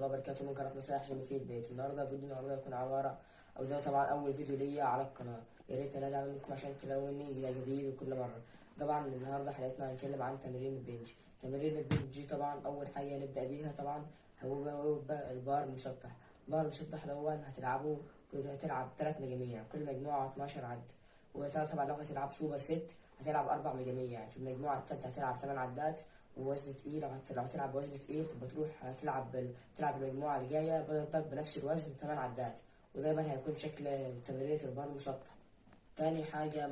الله وبركاته. من قناة نصايح جيم في البيت. النهارده فيديو النهارده يكون عبارة او ده طبعا اول فيديو ليا على القناة، يا ريت انا دعم منكم عشان تلاقوني جديد وكل مرة. طبعا النهارده حلقتنا هنتكلم عن تمرين ال bench. تمرين ال bench طبعا اول حاجة نبدأ بيها طبعا هو البار المسطح. البار المسطح ده هتلعبه، هتلعب 3 مجاميع، كل مجموعة 12 عد. وطبعا لو هتلعب super set هتلعب 4 مجاميع، في المجموعة الثالثة هتلعب 8 عدات ووزن تقيل. لو هتلعب وزن تقيل تبقى تروح تلعب المجموعة اللي جاية بدل بنفس الوزن 8 عدات، ودايما هيكون شكل تمرينة البار المسطح. تاني حاجة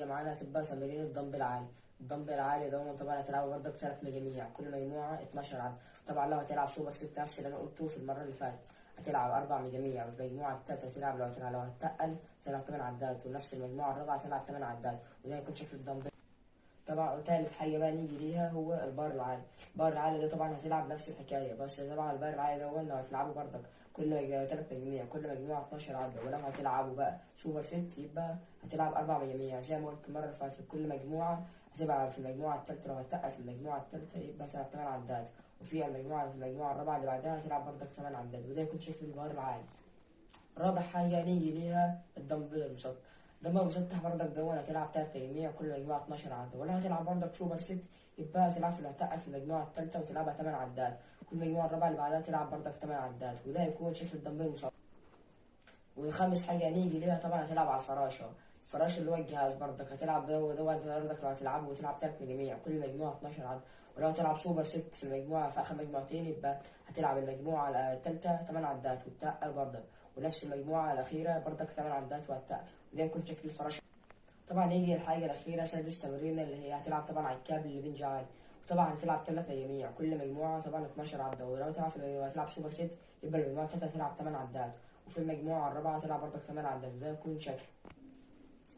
معانا تبقى تمرين الدمبل العالي. الدمبل العالي ده طبعا هتلعبه برضك 3 مجاميع، كل مجموعة 12 عد. طبعا لو هتلعب super set نفس اللي أنا قلته في المرة اللي فاتت، هتلعب 4 مجاميع، وفي المجموعة التالتة تلعب لو هتتقل تلعب 8 عدات، ونفس المجموعة الرابعة تلعب 8 عدات، وده هيكون شكل الدمبل. طبعا وتالت حاجة بقى نيجي ليها هو البار العالي. البار العالي ده طبعا هتلعب نفس الحكاية، بس طبعا البار العالي ده لو هتلعبه برضك كل 3 مجاميع، كل مجموعة 12 عدة. ولو هتلعبه بقى super set يبقى هتلعب 4 مجاميع زي ما قلت المرة اللي فاتت، كل مجموعة هتبقى في المجموعة التالتة لو هتتقل في المجموعة التالتة يبقى هتلعب 8 عدات، وفي المجموعة الرابعة اللي بعدها هتلعب برضك 8 عدات، وده يكون شكل البار العالي. رابع حاجة نيجي ليها الدمبل المسطح. الدمبل المسطح برضك دون هتلعب 3 مجاميع، كل مجموعة 12 عدة. ولا هتلعب برضك super set يبقى هتلعب في الهتقل في المجموعة التالتة وتلعبها 8 عدات، كل مجموعة الرابعة اللي بعدها تلعب برضك 8 عدات، وده هيكون شكل الدمبل المسطح. وخامس حاجة نيجي ليها طبعا هتلعب على الفراشة. الفراشة اللي هو الجهاز برضك هتلعب ده برضك لو هتلعبه وتلعب 3 مجاميع، كل مجموعة 12 عدة. ولو هتلعب super set في المجموعة في آخر مجموعتين يبقى هتلعب المجموعة التالتة 8 عدات وتتقل برضك، ونفس المجموعة الأخيرة برضك 8 عدات وهتتقل، وده يكون شكل الفراشة. طبعا يجي الحاجة الأخيرة سادس تمرين اللي هي هتلعب طبعا على الكابل اللي bench عالي. وطبعا هتلعب 3 مجاميع، كل مجموعة طبعا 12 عدة. ولو تلعب في هتلعب super set يبقى المجموعة التالتة هتلعب 8 عدات، وفي المجموعة الرابعة هتلعب برضك 8 عدات، وده يكون شكل.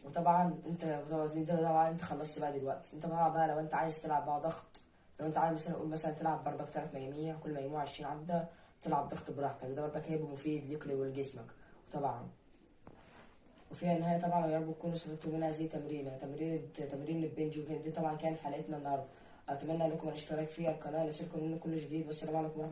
وطبعا انت خلصت بقى دلوقتي. انت بقى لو انت عايز تلعب بقى ضغط، لو انت عايز مثلا قول مثلا تلعب برضك 3 مجاميع، كل مجموعة 20 عدة، تلعب ضغط براحتك، ده برضك هيبقى مفيد ليك ولجسمك. وطبعا وفيها النهاية طبعا يا رب تكونوا استفدتوا منها زي تمرين ال bench. دي طبعا كانت حلقتنا النهارده. اتمنى لكم الاشتراك في القناة ليصلكم منه كل جديد، والسلام عليكم ورحمة